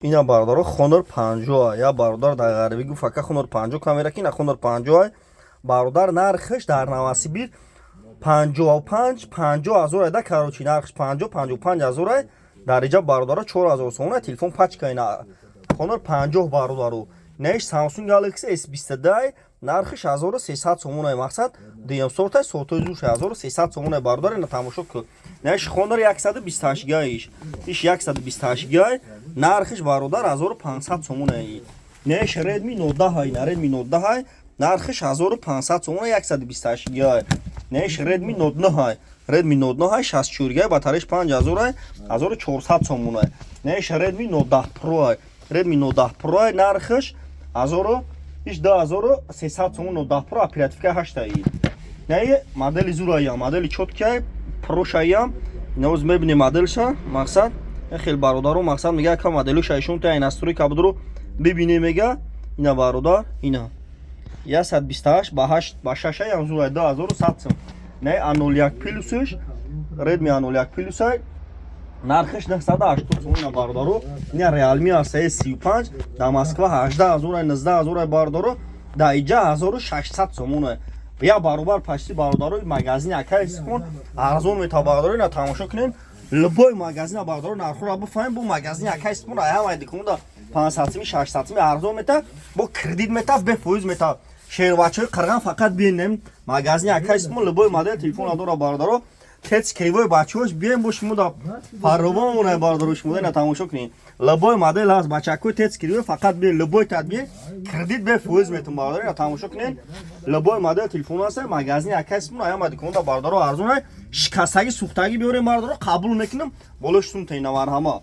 Ина, бародаро, Honor 50. Я бародар дар ғарибӣ гуфт: «Ака, Honor 50 камера ки на Honor 50, бародар, нархш дар Новосибир 55 50 ҳазор айда. Короче, нархш 50 55 ҳазор ай. Дар иҷа, бародаро, 4000 сомона телефон пачка. Ина Honor 50, бародаро. Наиш Samsung Galaxy S22, нархиш 1300 сомона. Мақсад, дуюм сортай, сортои зуш 1300 сомона, бародар. Ина тамошо кун. Наиш Honor 128 гаиш, иш 128 гай, нархиш, бародар, 1500 сомона. Наиш Redmi Note 10, ина Redmi Note 10, нархиш 1500 сомона, 128 гай. Наиш Redmi Note 9, Redmi Note 9, 64 гай, батареш 5000, 1400 сомона. Наиш Redmi Note 10 Pro, Redmi Note 10 Pro, нархиш 1000 иш 2300 сомон. Note 10 Pro, оперативка 8. Наи модели зурая, модели чёткая, прошаям. Иноз мебинем моделша. Мақсад, хел бародаро, мақсад, мега: «Ака, моделу шайшон та настройка будро бибине», мега. Ина, бародар, ина 128 ба 8 ба 6 ям зурай, 2100 сом. Не A01 плюсш, Redmi A01 плюс, нархиш 980 сом. Ина, бародаро, ина Realme A35, дар Москва 18 000, 19 000, бародаро, дар иҷа 1600 сомона, я баробар почти. Бародаро, магазини акаи Сифон арзон мета, бародаро. Ина тамошо кунем, любой магазина, бародаро, нархҳоро бифаҳмем. Бо магазини акаи Сифон ҳамаи диконда 500 сими, 600 сими арзон мета, бо кредит мета, бефоиз мета. Шервачои қирған фақат биенем магазини акаи Сифон. Любой модел телефон дора, бародаро. Тец кривой бачаҳош бием, бо шумо да фарровон, бародаро. Шумо ина тамошо кунед, любой модел ҳаст. Бачакои тец кривой фақат биен, любой тат биен, кредит бефоиз метун, бародаро. Ина тамошо кунед, любой модел телефон ҳаст. Магазини акаи Сифон аяма диконда, бародаро, арзон. Шикастагӣ, сӯхтагӣ биёрем, бародаро, қабул мекунам. Болош сумта. Ина, марҳама.